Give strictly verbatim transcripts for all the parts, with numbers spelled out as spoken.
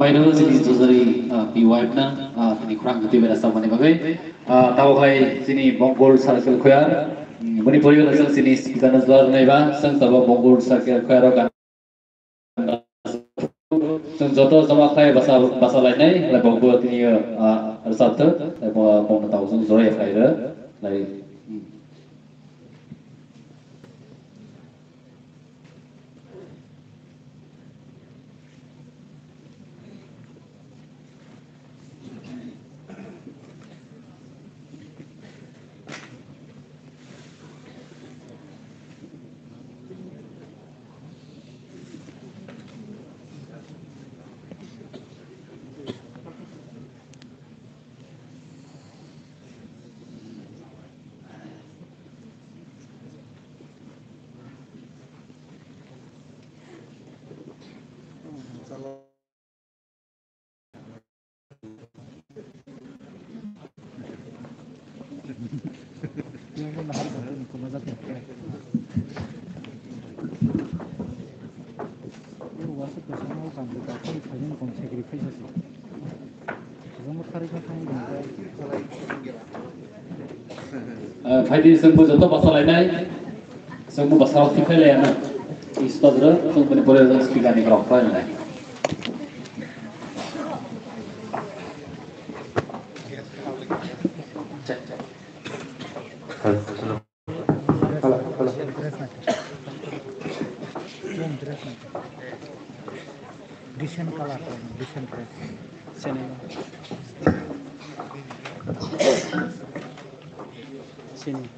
Ano chini Jojari, ah, P Y na, ah, tini khurang kwtwi bai rwchapmani bagwi. Ah, tabuk hai chini Bongkol Circle Choir, mm, boni porigo no chwng chini speaker no jora rwnaiba, chwng tabuk Bongkol Circle Choir o gan. Chwng joto joma khlai basa, basa lainai, khlai bokbo tini, ah, rwchaptwk, tei bo, bongno tabuk chwng jora ya khlai rw, khlai, mm. Eh, phaidi chwngbo joto basa lainai, chwngbo basa rok thik khlai lainai. Ispat rok, chwng bini pore rok speaker ni rok khlai lainai. Hello, hello. Decent color, decent dress. Sini. Sini.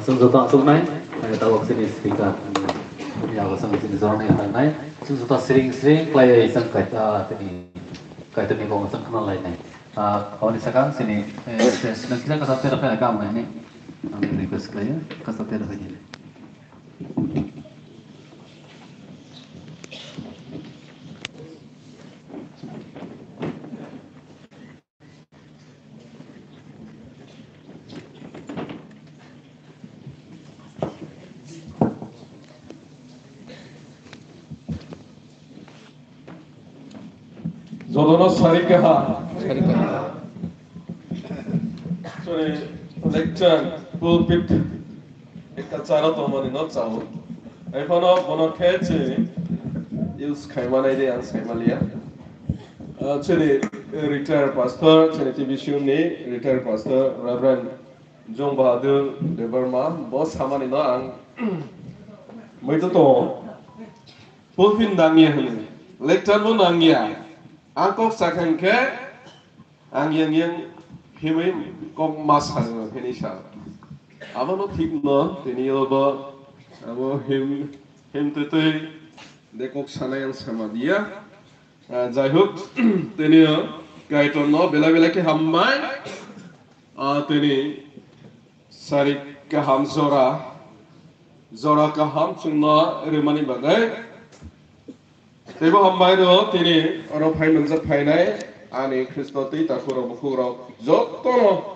Chwng joto achuknai, eh, tabuk chini speaker, chini yago chwng chini jorani halnai. Chwng joto siring siring khlaiwi chwng kaita, tini, kaitorni bukhuk chwng khna lainai. Ah, aboni sakang chini, eh, president kisa kasa tera phai kam lainai. Ang request khlaio, kasa tera phai. Jotono sarik kaham. Sarik kaham. Sorry, lectern, pulpit. Ekta chara tongmani no chao. Ai phano bono khe chini use khaimani de ang saimaliya. Ah, chini retired pastor, chini T B C U ni retired pastor, Reverend Jong Bahadur Debbarma, bo samani no ang muitu tongo. Pulpit nangya hwnwi, lectern bo nangya. Ang kok sakha hinkhe, ang yang yang himwi kok ma sango hwnwi sa. Abono thik no, tini obo abo him, him twi twi de kok sanai ang sama diya. Ah, jai hok, tini o Kaitor no belai belai khe hambai. Ah, tini sarik kaham jora, jora kaham chwngno rimani bagwi. Teibo hambai rw tini oro phai manjak phainai ani Khristo twi takhukrok bukhukrok jotono,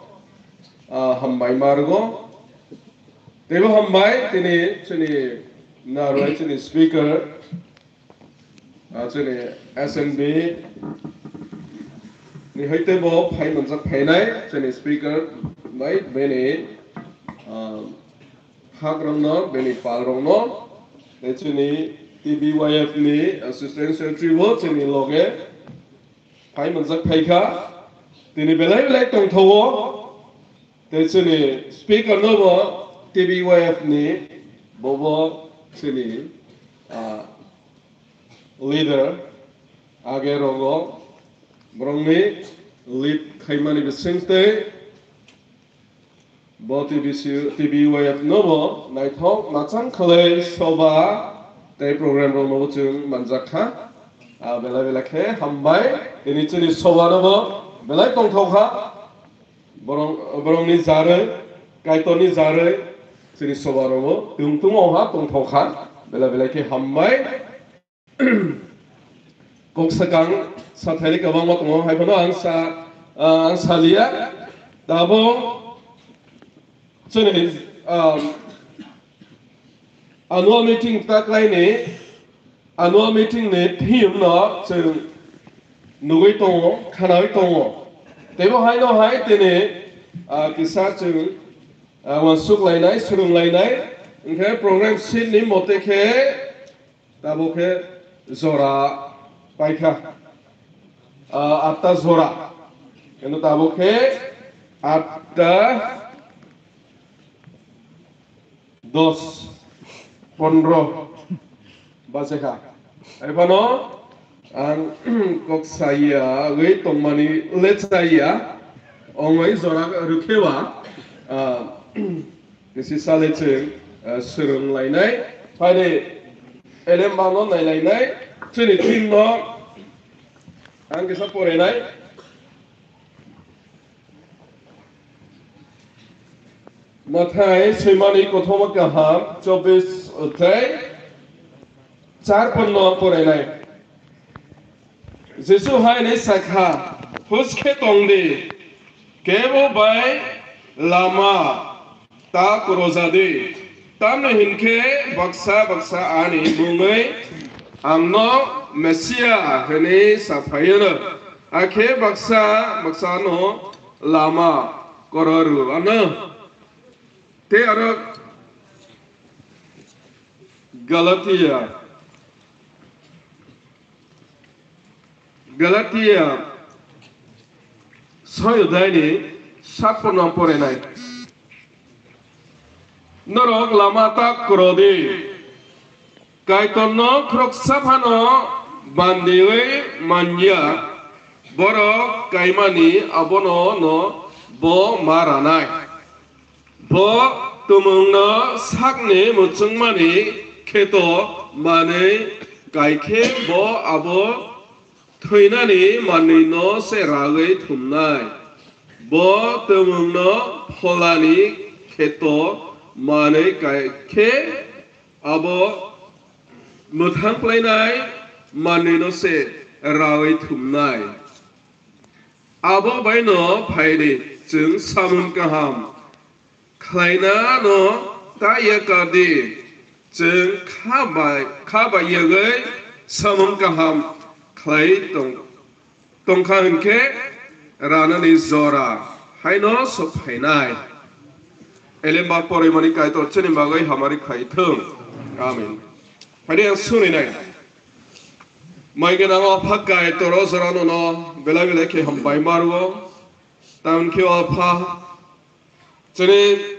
ah, hambai ma rwgo. Teibo hambai tini chini narwai chini speaker, ah, chini S N B ni hai teibo phai manjak phainai chini speaker bai bini, ah, hakrokno, bini palrokno, tei chini T B Y F ni assistant secretary bo chini loge phai manjak phaikha. Tini belai belai tongthogo, tei chini speaker no bo T B Y F ni bobo chini, ah, leader age rogo borokni lead khaimani bising tei Bo T B C, T B Y F no bo naithok machang khlai soba tei program rok no bo chwng manjak kha. Ah, belai belai khe hambai. Tini chini soba no bo belai tongthok kha. Borok, borokni jarwi, Kaitorni jarwi chini soba no bo tung tung ha tongthok kha. Belai belai khe hambai. Kok sakang sathai kwbangma tongo, hai phano ang sa, ah, ang saliya. Tabuk chini, um, annual meeting ta khlaini, annual meeting ni theme no chwng nugwi tongo, khanawi tongo. Teibo haino hai tini, ah, kisa chwng, ah, uansuk lainai, swrwng lainai, hwnkhe program sheet ni mote khe Tabuk khe jora paikha, ah, atta jora. Kintu tabuk khe atta dos, pondro baje kha. Hai phano ang kok saya, wi tongmani le saya, ongwi jora rwkhewa, ah, Kisi salai chwng, eh, swrwng lainai, phaide elem bano nai lainai, chini theme no ang kisa porainai. Mathai swimani kothoma kaham, chobbish othai, char pon no porainai. Jisu hai hwnwi sa kha, "Hus khe tong di, kebo bai lama ta kwrwja di, tamni hwn khe baksa baksa ani mungwi ang no Mesia hwnwi sa phai anw, hakhe baksa baksa no lama kwrw rw anw." Tei aro Galatia, Galatia soi odaini sat pon no porainai. Norok lama ta kwrw di, Kaitorno khoroksa phano bandiwi manya, borok kaimani abono no bo ma ranai. Bo Tumungno sakni muchungmani kheto manwi kai khe bo abo thwinani manwino se rawi thumnai. Bo tumungno pholani kheto manwi kai khe abo mwthang plainai manwino se rawi thumnai. Abo baino phaidi chwng samung kaham khlainano ta yakar di, chwng kha bai, kha bai yagwi samung kaham khlai tong, tongkha hinkhe ranani jora haino sophainai. Elemba porimani Kaitor chini bagwi hamari khai thung. Amen. Phaidi ang suninai. Mai gwnang o Apha Kaitor o jora nono belai belai khe hambai maru o. Tamkhe o Apha, chini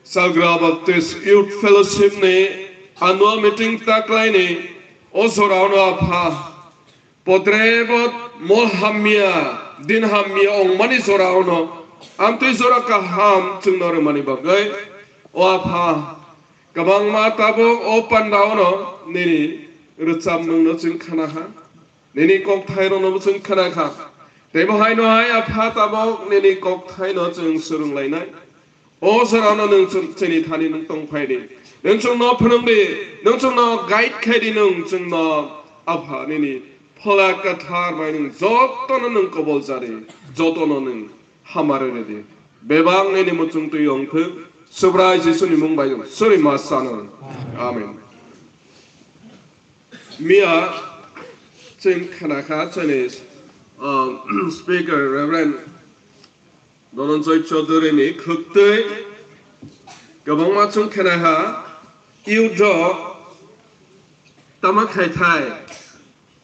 Salgra Baptist Youth Fellowship ni annual meeting ta khlaini o jora ono Apha. Potrebo mol hamya, din hamya ongmani jora ono amtwi jora kaham chwngno rwmani bagwi o Apha, kwbangma tabuk o panda ono nini rwchapmungno chwng khna ha. Nini kokthairokno chwng khna kha. Teibo haino hai Apha tabuk nini kokthaino chwng swrwng lainai. O jorano nwng chwng chini thani nwng tong phai di. Nwng chwngno phwnwng di, nwng chwngno guide khai di, nwng chwngno Apha nini Phola Kwthar bai nwng jotono nwng kobol ja di, jotono nwng hamari rw di. Bebak nini muchung twi ong thung, Subrai Jisuni mung bai nwng suri ma sano. Amen. Miya chwng khna kha chini, um, speaker Reverend Dhananjay Chaudhary ni khwktwi kwbangma chwng khna kha, youth rok tama khai thai,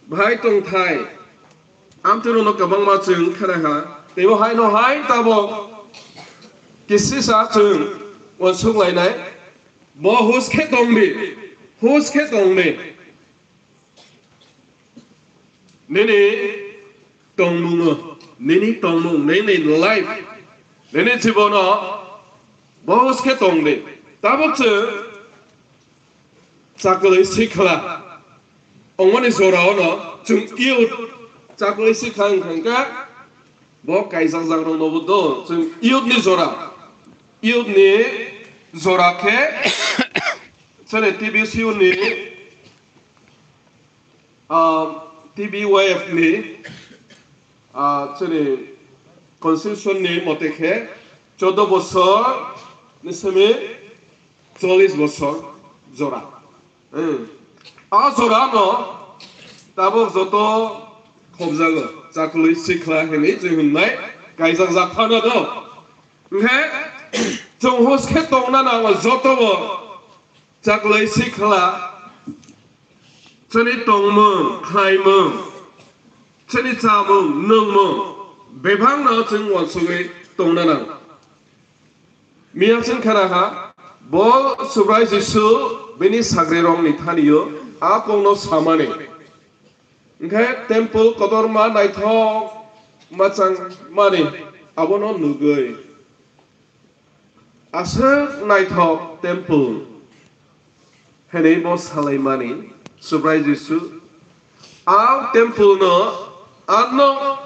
bhai tong thai, amtwi rokno kwbangma chwng khna kha. Teibo haino hai tabuk kisisa chwng uansuk lainai. Bo hus khe tong di, hus khe tong di. Nini tongmungo, nini tongmung, nini life, nini jibono bo hus khe tong di. Tabuk chwng chakwlwi sikla ongmani jorao no chwng youth chakwlwi sikla wngkha khe bo kaijakjak rokno bo do chwng youth ni jora, youth ni jora khe chwng T B C U ni, ah, T B Y F ni, ah, chwng constitution ni mote khe chordo bosor ni simi chollish bosor jora. Hmm. A jora no tabuk joto khobjago, chakwlwi sikla hinwi chwng hwnnai kaijak jak phano do. Hinkhe chwng hus khe tongna nango joto bo chakwlwi sikla chini tongmung, khlaimung, chini chamung, nungmung bebakno chwng uansugwi tongna nango. Miya chwng khna kha, bo Subrai Jisu bini sagrirokni thani-o a kokno samani. Hinkhe temple kotorma naithok machang mani abono nugwi. Aswk naithok temple. Hwnwi bo salaimani Subrai Jisu, a temple no ano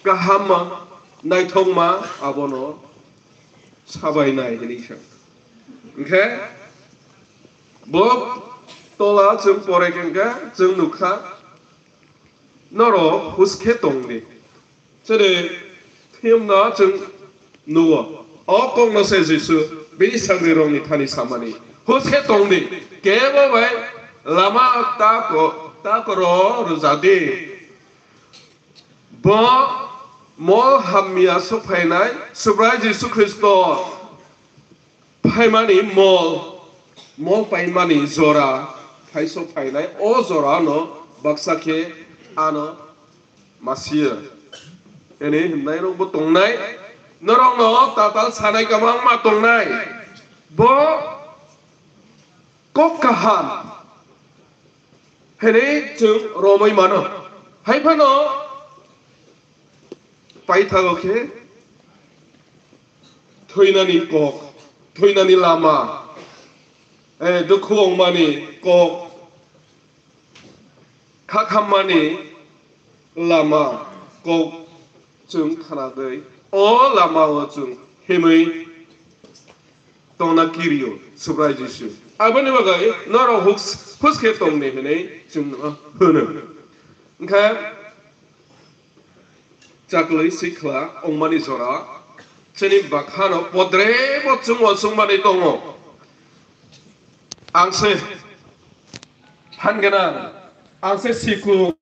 kaham ma, naithokma abono sabainai hwnwi sa. Hinkhe bo tola chwng pore khe hinkhe chwng nukha, norok hus khe tong di. Chwng thwimno chwng nugo. O kokno se Jisu bini sagrirokni thani samani. Hus khe tong di. Kebo bai lama tako, takoro rwja di. Bo mol hamya sophainai Subrai Jisu Khristo phaimani mol, mol paimani jora, phaiso phainai o jora no baksa khe ano masiya. Ene himnai rok bo tongnai, norok no tatal sanai kwbangma tongnai. Bo kok kaham hwnwi chwng romwi mano. Hai phano paithago khe Thwinani kok, thwinani lama, eh, dukhu ongmani kok, khakhammani lama kok chwng khanagwi, o lamao chwng himwi tongna kirio Subrai Jisu. Aboni bagwi norok huks-, huske tongni hinwi chwngno hwno. Hwnkhe chaklwi sikla ongmani jora chini bakhano podrebo chwng uansukmani tongo. Ang se phan gwnang, ang se sikung,